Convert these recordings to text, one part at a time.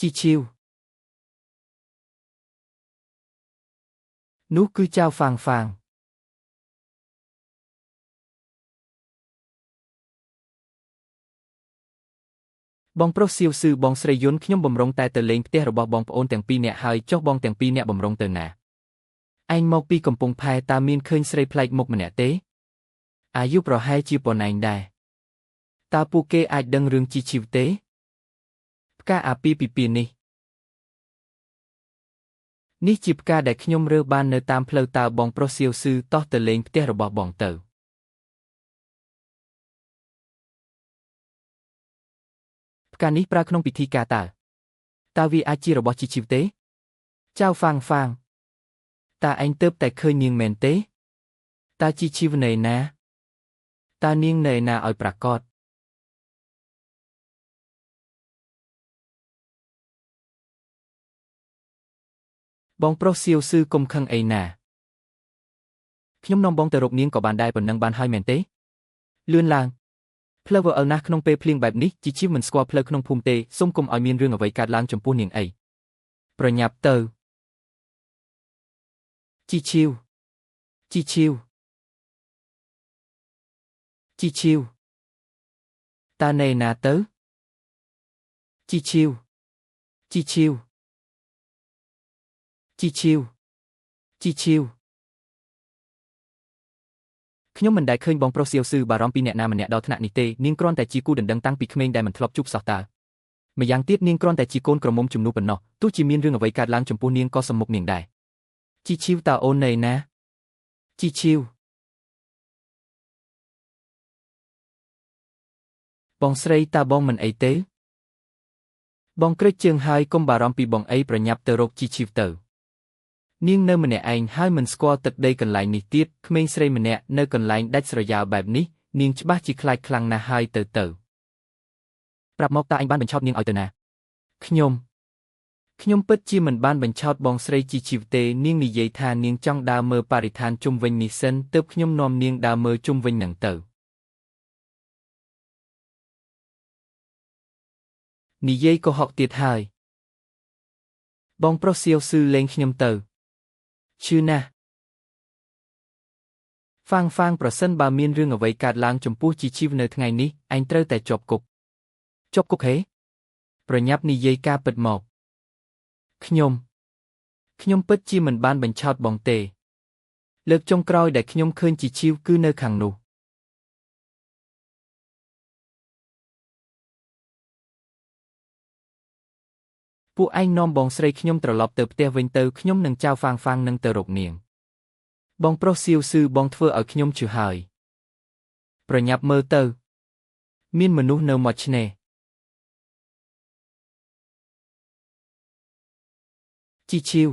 ជីឈីវនោះគឺចៅហ្វាងហ្វាងបងប្រុសសៀវស៊ឺបងស្រីយុនខ្ញុំបំរុងតែទៅលេងផ្ទះរបស់បងប្អូនទាំងពីរនាក់ហើយចុះបងទាំងពីរនាក់បំរុងទៅណាឯងមកពីកំពង់ផែតើមានឃើញស្រីប្លែកមុខម្នាក់ទេអាយុប្រហែលជាប៉ុណ្ណែងដែរតើពួកគេអាចដឹងរឿងជីជីវទេផ្កាអាពាហ៍ពិពាហ៍នេះនេះជាផ្កាដែលខ្ញុំរើសបាននៅតាមផ្លូវតើបងប្រុសសៀវស៊ឺតោះទៅលេងផ្ទះរបស់បងទៅផ្កានេះប្រើក្នុងពិធីការតើវាអាចជារបស់ជីជីវទេចៅហ្វាងហ្វាងតើឯងទើបតែឃើញនាងមែនទេតើជីជីវនៅណាតើនាងនៅណាឲ្យប្រាកដបងប្រុសសៀវស៊ឺកុំខឹងអីណាខ្ញុំនាំបងទៅរកនាងក៏បានដែរប៉ុណ្ណឹងបានហើយមែនទេលឿនឡើងផ្លូវអលណាស់ក្នុងពេលភ្លៀងបែបនេះជីជីវមិនស្គាល់ផ្លូវក្នុងភូមិទេសូមកុំឲ្យមានរឿងអ្វីកើតឡើងចំពោះនាងអីប្រញាប់ទៅជីឈីវជីឈីវជីឈីវតើនៅណាទៅជីឈីវជីឈីវជីឈីវជីឈីវខ្ញុំមិនដែលឃើញបងប្រុសសៀវស៊ឺបារម្ភពីអ្នកណាម្នាក់ដល់ថ្នាក់នេះទេនាងគ្រាន់តែជាគូដណ្ដឹងតាំងពីក្មេងដែលមិនធ្លាប់ជួបសោះតើម្យ៉ាងទៀតនាងគ្រាន់តែជាកូនក្រមុំជំនួសប៉ុណ្ណោះទោះជាមានរឿងអ្វីកើតឡើងចំពោះនាងក៏សំមុខនាងដែរជីឈីវតើអូននៅណាជីឈីវបងស្រីតើបងមិនអីទេបងក្រេចជើងហើយកុំបារម្ភពីបងអីប្រញាប់ទៅរកជីឈីវទៅនាងនៅម្នាក់ឯងហើយមិនស្គាល់ទឹកដីកន្លែងនេះទៀតក្មេងស្រីម្នាក់នៅកន្លែងដាច់ស្រយាលបែបនេះនាងច្បាស់ជាខ្លាចខ្លាំងណាស់ហើយទៅប្រាប់មកតើឯងបានបញ្ឆោតនាងឲ្យទៅណាខ្ញុំពិតជាមិនបានបញ្ឆោតបងស្រីជីជីវទេនាងនិយាយថានាងចង់ដើរមើលបរិស្ថានជុំវិញនេះសិនទើបខ្ញុំនាំនាងដើរមើលជុំវិញនឹងទៅនិយាយកុហកទៀតហើយបងប្រុសសៀវស៊ឺលេងខ្ញុំទៅឈឺណាស់ហ្វាងហ្វាងប្រសិនបើមានរឿងអ្វីកើតឡើងចំពោះជីជីវនៅថ្ងៃនេះឯងត្រូវតែជាប់គុកជាប់គុកហេប្រញាប់និយាយការពិតមកខ្ញុំពិតជាមិនបានបញ្ឆោតបងទេលើកចុងក្រោយដែលខ្ញុំឃើញជីជីវគឺនៅខាងនោះពួកឯងនាំបងស្រីខ្ញុំត្រឡប់ទៅផ្ទះវិញទៅខ្ញុំនឹងចៅហ្វាងហ្វាងនឹងទៅរកនាងបងប្រុសសៀវស៊ឺបងធ្វើឲ្យខ្ញុំឈឺហើយប្រញាប់មើលទៅមានមនុស្សនៅមាត់ឆ្នេរជីឈីវ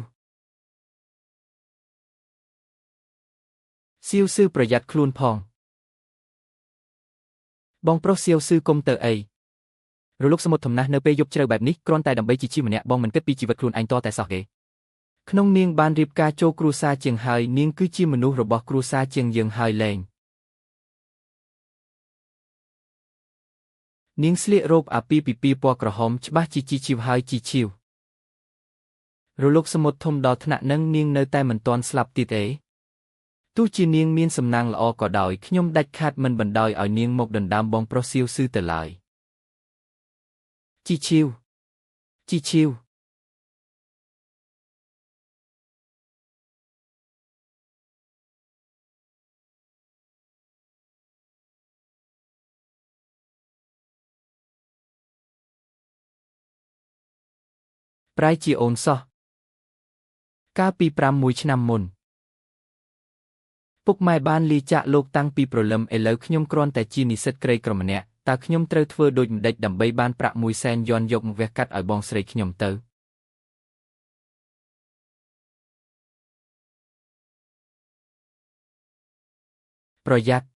សៀវស៊ឺប្រយ័ត្នខ្លួនផងបងប្រុសសៀវស៊ឺកុំទៅអីរលកសមុទ្រធំណាស់នៅពេលយប់ជ្រៅបែបនេះគ្រាន់តែដើម្បីជីជីវម្នាក់បងមិនគិតពីជីវិតខ្លួនឯងតតែសោះគេក្នុងនាងបានរៀបការចូលគ្រួសារជាងហើយនាងគឺជាមនុស្សរបស់គ្រួសារជាងយើងហើយលែងនាងស្លៀករ៉ូបអាពាហ៍ពិពាហ៍ពណ៌ក្រហមច្បាស់ជាជីជីវហើយជីជីវរលកសមុទ្រធំដល់ថ្នាក់នឹងនាងនៅតែមិនទាន់ស្លាប់ទៀតទេទោះជានាងមានសំណាងល្អក៏ដោយខ្ញុំដាច់ខាតមិនបណ្ដោយឲ្យនាងមកដណ្ដើមបងប្រុសសៀវស៊ឺទៅឡើយជីឈីវជីឈីវប្រែជាអូនសោះកាលពី5ឆ្នាំមុនពុកម៉ែបានលាចាកលោកតាំងពីព្រលឹមឥឡូវខ្ញុំគ្រាន់តែជានិស្សិតក្រីក្រម្នាក់តើខ្ញុំត្រូវធ្វើដូចម្ដេចដើម្បីបានប្រាក់100,000យន់យកមកវះកាត់ឲ្យបងស្រីខ្ញុំទៅប្រយ័ត្ន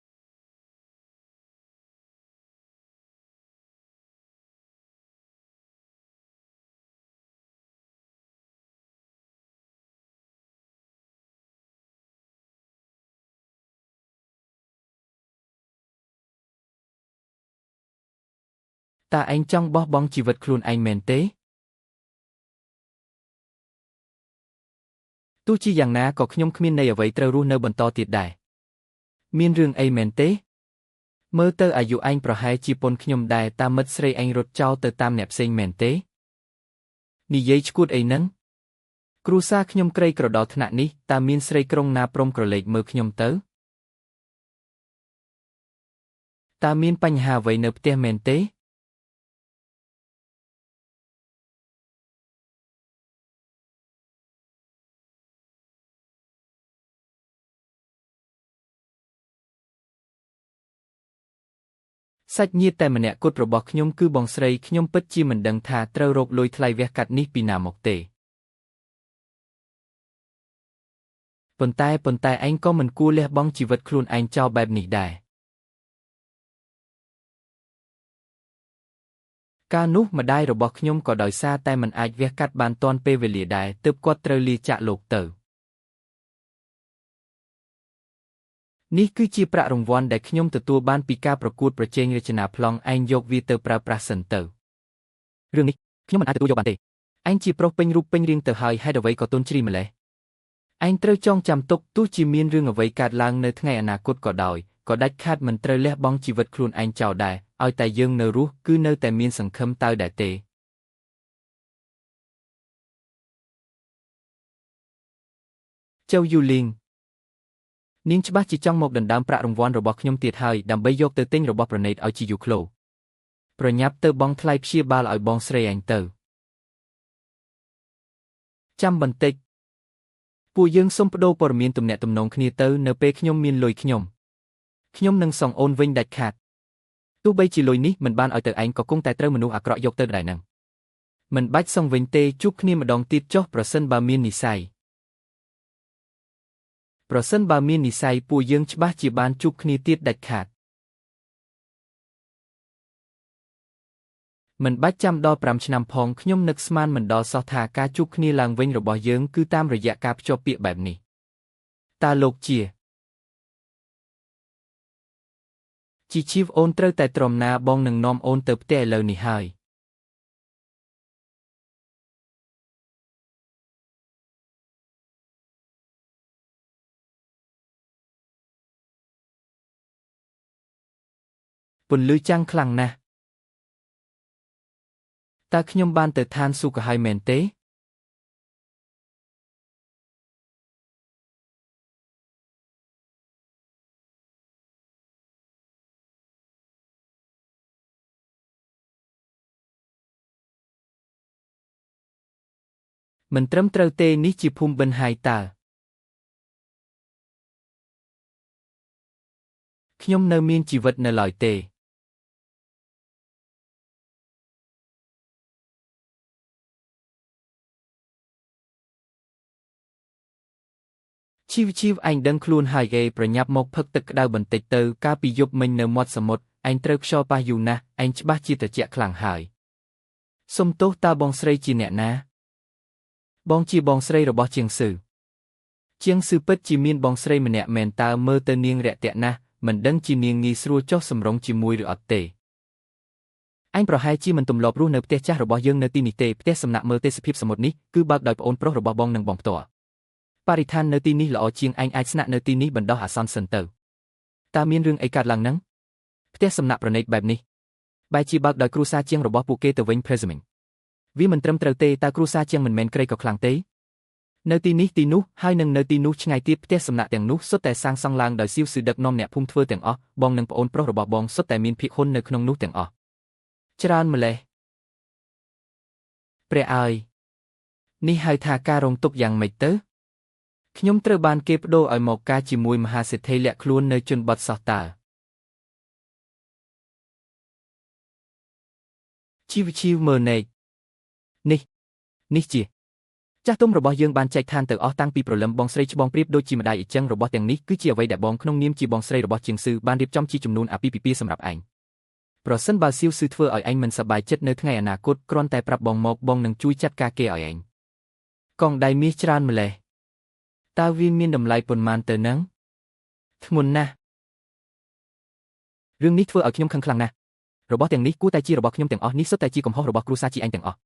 តើឯងចង់បោះបង់ជីវិតខ្លួនឯងមែនទេ? ទោះជាយ៉ាងណាក៏ខ្ញុំគ្មានន័យអ្វីត្រូវរស់នៅបន្តទៀតដែរមានរឿងអីមែនទេមើលទៅអាយុឯងប្រហែលជាប៉ុនខ្ញុំដែរតាមមិត្តស្រីឯងរត់ចោលទៅតាមអ្នកផ្សេងមែនទេនិយាយឈួតអីហ្នឹងគ្រួសារខ្ញុំក្រីក្រដល់ថ្នាក់នេះតើមានស្រីក្រុងណាព្រមក្រឡេកមើលខ្ញុំទៅតើមានបញ្ហាអ្វីនៅផ្ទះមែនទេសាច់ញាតិតែម្នាក់គត់របស់ខ្ញុំគឺបងស្រីខ្ញុំពិតជាមិនដឹងថាត្រូវរកលុយថ្លៃវះកាត់នេះពីណាមកទេប៉ុន្តែឯងក៏មិនគួរលះបង់ជីវិតខ្លួនឯងចោលបែបនេះដែរកាលនោះម្ដាយរបស់ខ្ញុំក៏ដោយសារតែមិនអាចវះកាត់បានទាន់ពេលវេលាដែរទើបគាត់ត្រូវលាចាកលោកទៅនេះគឺជាប្រាក់រង្វាន់ដែលខ្ញុំទទួលបានពីការប្រកួតប្រជែងរចនាប្លង់ឯងយកវាទៅប្រើប្រាស់សិនទៅរឿងនេះខ្ញុំមិនអាចទទួលយកបានទេឯងជាប្រុសពេញរូបពេញរាងទៅហើយហេតុអ្វីក៏ទន់ជ្រីម្ល៉េះឯងត្រូវចងចាំទុកទោះជាមានរឿងអ្វីកើតឡើងនៅថ្ងៃអនាគតក៏ដោយក៏ដាច់ខាតមិនត្រូវលះបង់ជីវិតខ្លួនឯងចោលដែរឲ្យតែយើងនៅរស់គឺនៅតែមានសង្ឃឹមទៅដែរទេចៅយូលីងនាងច្បាស់ជាចង់មកដណ្ដើមប្រាក់រង្វាន់របស់ខ្ញុំទៀតហើយដើម្បីយកទៅទិញរបស់ប្រណីតឲ្យជីយូក្លូប្រញាប់ទៅបង់ថ្លៃព្យាបាលឲ្យបងស្រីឯងទៅចាំបន្តិចពួកយើងសូមប្ដូរព័ត៌មានទំនាក់ទំនងគ្នាទៅនៅពេលខ្ញុំមានលុយខ្ញុំនឹងសងអូនវិញដាច់ខាតទោះបីជាលុយនេះមិនបានឲ្យទៅឯងក៏គង់តែត្រូវមនុស្សអាក្រក់យកទៅដែរនឹងមិនបាច់សងវិញទេជួបគ្នាម្ដងទៀតចុះប្រសិនបើមាននិស័យប្រសិនបើមាននិស័យពួកយើងច្បាស់ជាបានជួបគ្នាទៀតដាច់ខាតមិនបាច់ចាំដល់5ឆ្នាំផងខ្ញុំនឹកស្មានមិនដល់សោះថាការជួបគ្នាឡើងវិញរបស់យើងគឺតាមរយៈការភ្ជាប់ពាក្យបែបនេះតើលោកជាជីវអូនត្រូវតែទ្រាំណាបងនឹងនាំអូនទៅផ្ទះឥឡូវនេះហើយពន្លឺចាំងខ្លាំងណាស់តើខ្ញុំបានទៅឋានសួគ៌ហើយមែនទេមិនត្រឹមត្រូវទេនេះជាភូមិបិណ្ឌហើយតើខ្ញុំនៅមានជីវិតនៅឡើយទេជីវឯងដឹងខ្លួនហើយគេប្រញាប់មកផឹកទឹកក្តៅបន្តិចទៅកាលពីយប់មិញនៅមាត់សមុទ្រឯងត្រូវខ្យល់ប៉ះយូរណាស់ឯងច្បាស់ជាត្រជាក់ខ្លាំងហើយសុំទោសតើបងស្រីជាអ្នកណាបងជាបងស្រីរបស់ជាងស៊ឺជាងស៊ឺពិតជាមានបងស្រីម្នាក់មែនតើមើលទៅនាងរាក់ទាក់ណាស់មិនដឹងជានាងងាយស្រួលចុះសម្រុងជាមួយឬអត់ទេឯងប្រហែលជាមិនទម្លាប់រស់នៅផ្ទះចាស់របស់យើងនៅទីនេះទេផ្ទះសំណាក់មើលទេសភាពសមុទ្រនេះគឺបើកដោយប្អូនប្រុសរបស់បងនិងបងផ្ទាល់បរិស្ថាននៅទីនេះល្អជាងឯងអាចស្នាក់នៅទីនេះបណ្ដោះអាសន្នសិនទៅតើមានរឿងអីកើតឡើងហ្នឹងផ្ទះសំណាក់ប្រណីតបែបនេះបែរជាបើកដោយគ្រួសារជាងរបស់ពួកគេទៅវិញ Presuming វាមិនត្រឹមត្រូវទេតើគ្រួសារជាងមិនមែនក្រីក៏ខ្លាំងទេនៅទីនេះទីនោះហើយនឹងនៅទីនោះឆ្ងាយទៀតផ្ទះសំណាក់ទាំងនោះសុទ្ធតែសាងសង់ឡើងដោយសៀវស៊ឺដឹកនាំអ្នកភូមិធ្វើទាំងអស់បងនិងប្អូនប្រុសរបស់បងសុទ្ធតែមានភាគហ៊ុននៅក្នុងនោះទាំងអស់ច្រើនម្លេះព្រះអើយនេះហៅថាការរងទុក្ខយ៉ាងម៉េចទៅខ្ញុំត្រូវបានគេប្ដូរឲ្យមកការជាមួយមហាសេដ្ឋីលាក់ខ្លួននៅជនបទសោះតើជីវមើលណែកនេះជាចាស់ទុំរបស់យើងបានចែកឋានទៅអស់តាំងពីព្រលឹមបងស្រីច្បងប្រៀបដូចជាម្ដាយអ៊ីចឹងរបស់ទាំងនេះគឺជាអ្វីដែលបងក្នុងនាមជាបងស្រីរបស់ជាងស៊ឺបានរៀបចំជាចំនួនអាពាហ៍ពិពាហ៍សម្រាប់ឯងប្រសិនបើសៀវស៊ឺធ្វើឲ្យឯងមិនសប្បាយចិត្តនៅថ្ងៃអនាគតគ្រាន់តែប្រាប់បងមកបងនឹងជួយចាត់ការគេឲ្យឯងកងដៃមាសច្រើនម្លេះតើវាមានតម្លៃប៉ុន្មានទៅនឹងធ្ងន់ណាស់រឿងនេះធ្វើឲ្យខ្ញុំខឹងខ្លាំងណាស់របស់ទាំងនេះគួរតែជារបស់ខ្ញុំទាំងអស់នេះសុទ្ធតែជាកំហុសរបស់គ្រួសារជាឯងទាំងអស់